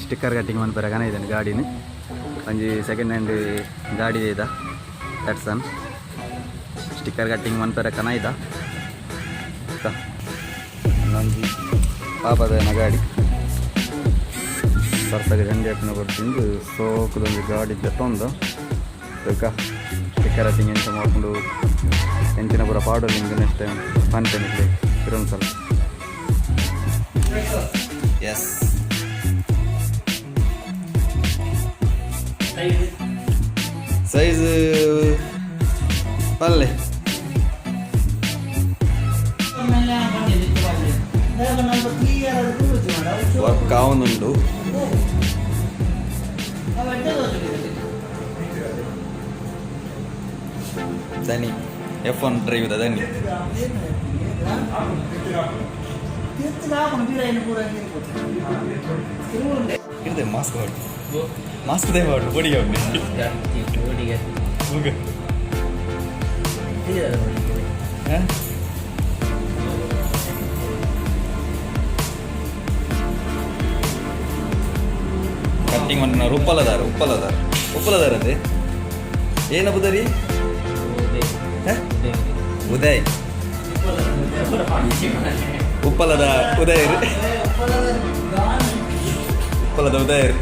Sticker cutting ಮನ್ಪೆರ ಕನ ಇದನ್ನು ಗಾಡಿನ. ಒಂಜಿ ಸೆಕೆಂಡ್ ಹ್ಯಾಂಡ್ ಗಾಡಿ ಇದ ದಟ್ಸನ್. ಸ್ಟಿಕ್ಕರ್ ಕಟ್ಟಿಂಗ್ ಮನ್ಪೆರ ಕನ ಇದ. ಒಂಜಿ ಪಾಪದ ಗಾಡಿ. ಬರ್ಸಗ ಜಂಡಿ ಅಪ್ಪನ ಕೊಡ್ತಿಂದು ಸೋಕುದೊಂಜಿ ಗಾಡಿ ಜತ್ತೊಂದು ತೂಕ. ಸ್ಟಿಕ್ಕರ್ ಕಟ್ಟಿಂಗ್ ಎಂಚ ಮಾಡ್ಕೊಂಡು, ಎಂಚಿನ ಪೂರ ಪಾಡೋದು ನಿಮ್ಗೆ ನೆಕ್ಸ್ಟ್ ಟೈಮ್ ಪನ್ಪೆನಿಕ್ಲೆ ಪಿರೊಂದ್ಸಲ. ಎಸ್, ಸೈಜ್ ಪಲ್ಲೆ. ವರ್ಕ್ ಆವೊಂದುಂಡು. ದನಿ ಎಫ್ ಒನ್ ಡ್ರೈವ್ ದನಿ. ಇರ್ತದೆ. ಮಾಸ್ಕ್ ಮಾಡಿ, ಮಾಸ್ಕ್ they ಮಾಡು. ಬಡಿಗೆ ಹೋಗಿ. ಹ? ಕಟ್ಟಿಂಗ್ ಮನ್ಪುನವರು ಉಪ್ಪಲದಾರ, ಉಪ್ಪಲದಾರ, ಉಪ್ಪಲದಾರ. ಅದೇ ಏನ ಬುದರಿ? ಹ? ಉದಯ್, ಉಪ್ಪಲದ ಉದಯರ್, ಉಪ್ಪಲದ ಉದಯರ್.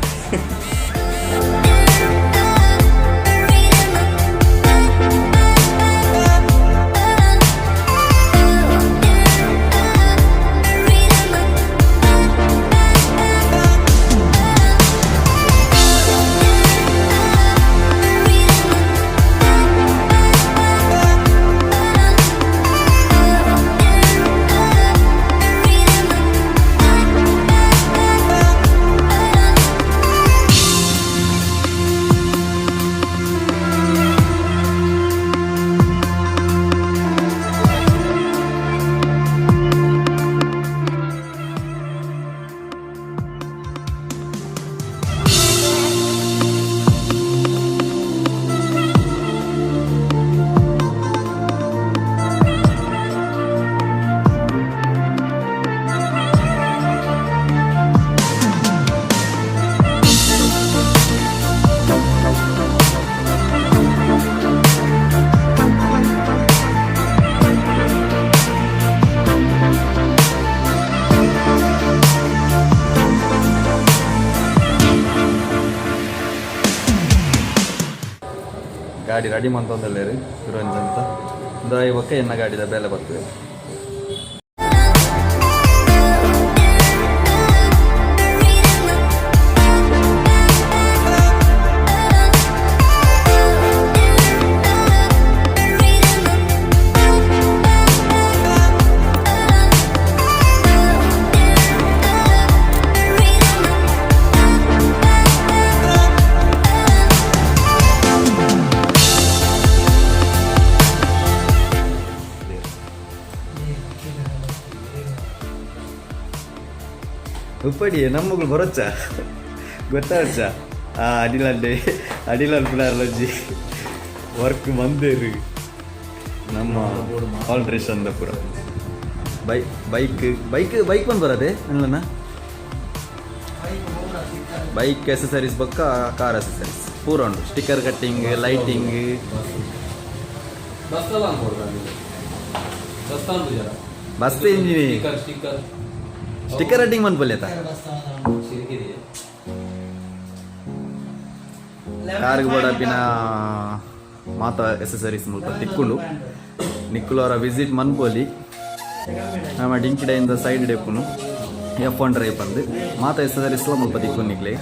ಗಾಡಿ ರೆಡಿ ಮಂತೊಂದಲ್ಲೇರು ಅಂತ ದಾಯಿ ಬೊಕ್ಕ ಎನ್ನ ಗಾಡಿದ ಬೇಲೆ ಬರ್ತದೆ. ಉಪ್ಪಡಿ ನಮ್ಮಗಳು ಬರೋಚ್ಚ ಗೊತ್ತಾವಚ್ಚ. ಆ ಅಡಿಲಂಡೆ ಅಡಿಲನ್ ಪುಡಾರ್ಲಜ್ಜಿ ವರ್ಕ್ ಬಂದೇರು. ನಮ್ಮ ಆಲ್ಟ್ರೇಷನ್ ಪೂರ ಬೈಕ್ ಬೈಕ್ ಬೈಕ್ ಬಂದು ಬರದೆ ಅಲ್ಲನ. ಬೈಕ್ ಎಸೆಸರೀಸ್ ಬೊಕ್ಕ ಕಾರ್ ಎಸೆಸರೀಸ್ ಪೂರ ಉಂಡು. Sticker cutting, lighting. ಬಸ್ ಅಲ್ಲ. ಬಸ್ ಇಂಜಿನಿ. Sticker, sticker. ಸ್ಟಿಕ್ಕರ್ ಕಟ್ಟಿಂಗ್ ಮನ್ಪಲ್ಲೇತ. ಸಿರಿಕಿರಿ. ಕಾರ್ಗೆ ಬೋಡಾಪಿನ ಮಾತ ಎಸೆಸರೀಸ್ ಮುಲ್ಪ ತಿಕ್ಕುಂಡು. ನಿಕ್ಕುಲವರ ವಿಸಿಟ್ ಮನ್ಪೋಲಿ. ನಮ್ಮ ಡಿಂಕಿಡೆಯಿಂದ ಸೈಡ್ ಡೆಪ್ಪುನು ಎಫ್ ಒನ್ ಡ್ರೈವ್ ಬಂದು ಮಾತ ಎಸೆಸರೀಸ್ ಮುಲ್ಪ ತಿಕ್ಕು ನಿಕ್ಲೆ.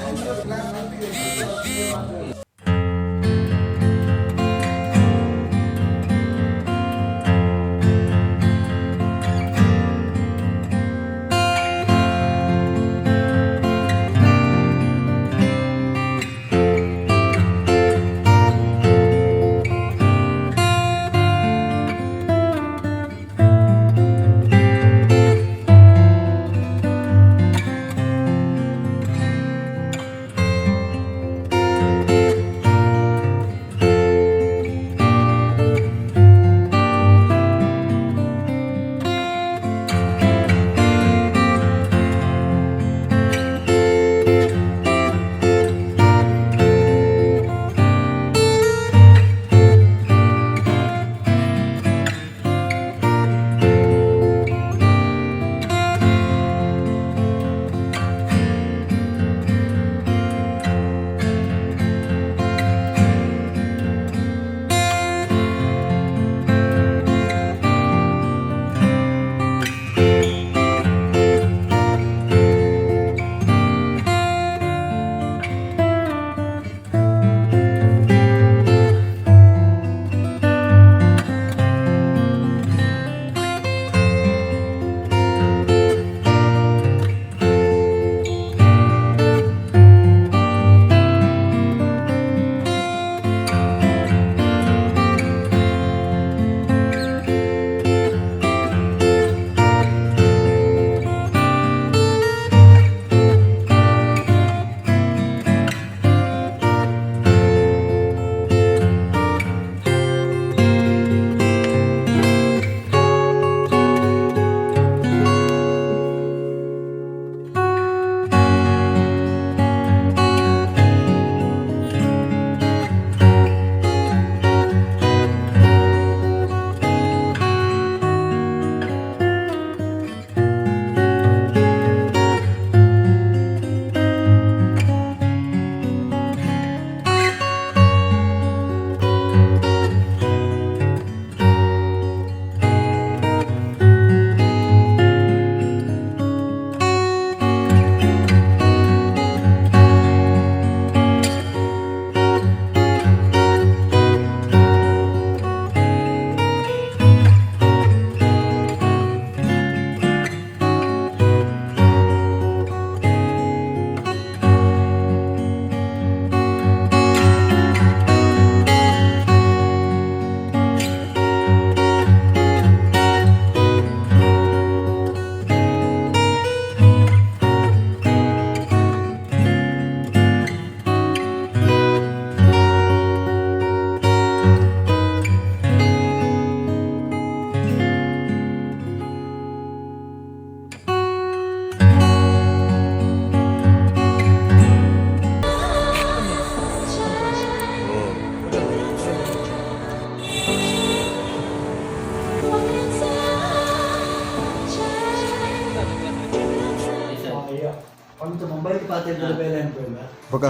ಮೊಬೈಲ್ ಪಾತೆರ್ದಲ ಬೇಲೆ ಅನ್ಪೇಂದ. ಬೊಕ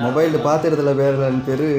ಮೊಬೈಲ್ ಪಾತೆರ್ದಲ ಬೇರೆ ಅನ್ಪೇರು.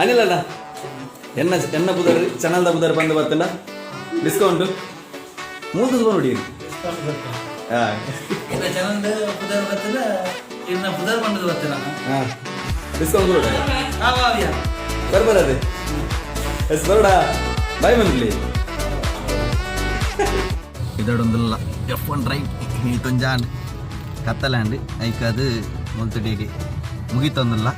ಅನಿಲಲ್ಲ, ಎನ್ನ ಎನ್ನ ಬುದರ್ ಚಾನಲ್ದ ಬುದರ್ ಬಂದು ಬತ್ತಲ್ಲ, ಡಿಸ್ಕೌಂಟ್ ಮೂರು ನೋಡಿ. ಡಿಸ್ಕೌಂಟ್ ಬರ್ತದೆ. ಹಾಂ. ಇಲ್ಲ, ಜನಂದು ಪುದರ್ ಬರ್ತದ ಇನ್ನ ಪುದರ್ ಬಂದದ್ದು ಬರ್ತದ. ಹಾಂ, ಡಿಸ್ಕೌಂಟ್ ಕೊಡ. ಆವಾವ್ಯ. ಬರ್ಬರದೆ ಎಸ್ ಬರೋಡ ಬಾಯ್ ಬಂದ್ಲಿ. ಇದರೊಂದುಲ್ಲ ಎಫ್ ಒನ್ ರೈಟ್ ತೊಂಜಾಂಡ್ ಕತ್ತಲಾಂಡ್ ಐಕ್ ಅದು ಮುಲ್ತುಡಿಗೆ ಮುಗಿತೊಂದಿಲ್ಲ.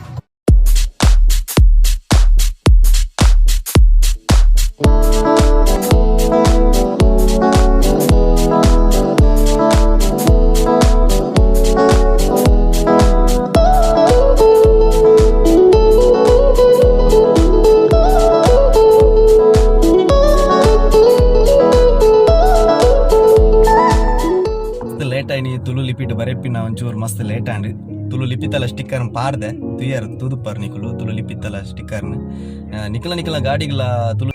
ಮಸ್ತ್ ಲೇಟ್ ಆಯ್ನಿ. ತುಳು ಲಿಪಿಟ್ ಬರೆಪಿನ ಒಂಚೂರು ಮಸ್ತ್ ಲೇಟ್ ಆಂಡ್. ತುಳು ಲಿಪಿತಲ ಸ್ಟಿಕ್ಕರ್ ಪಾಡ್ದೆ ತುಯರ್ ತೂದುಪ್ಪರ್ ನಿಕುಲು. ತುಳು ಲಿಪಿತಲ ಸ್ಟಿಕ್ಕರ್ನ್ ನಿಕಲ ನಿಕಲ ಗಾಡಿಗಳ ತುಳು.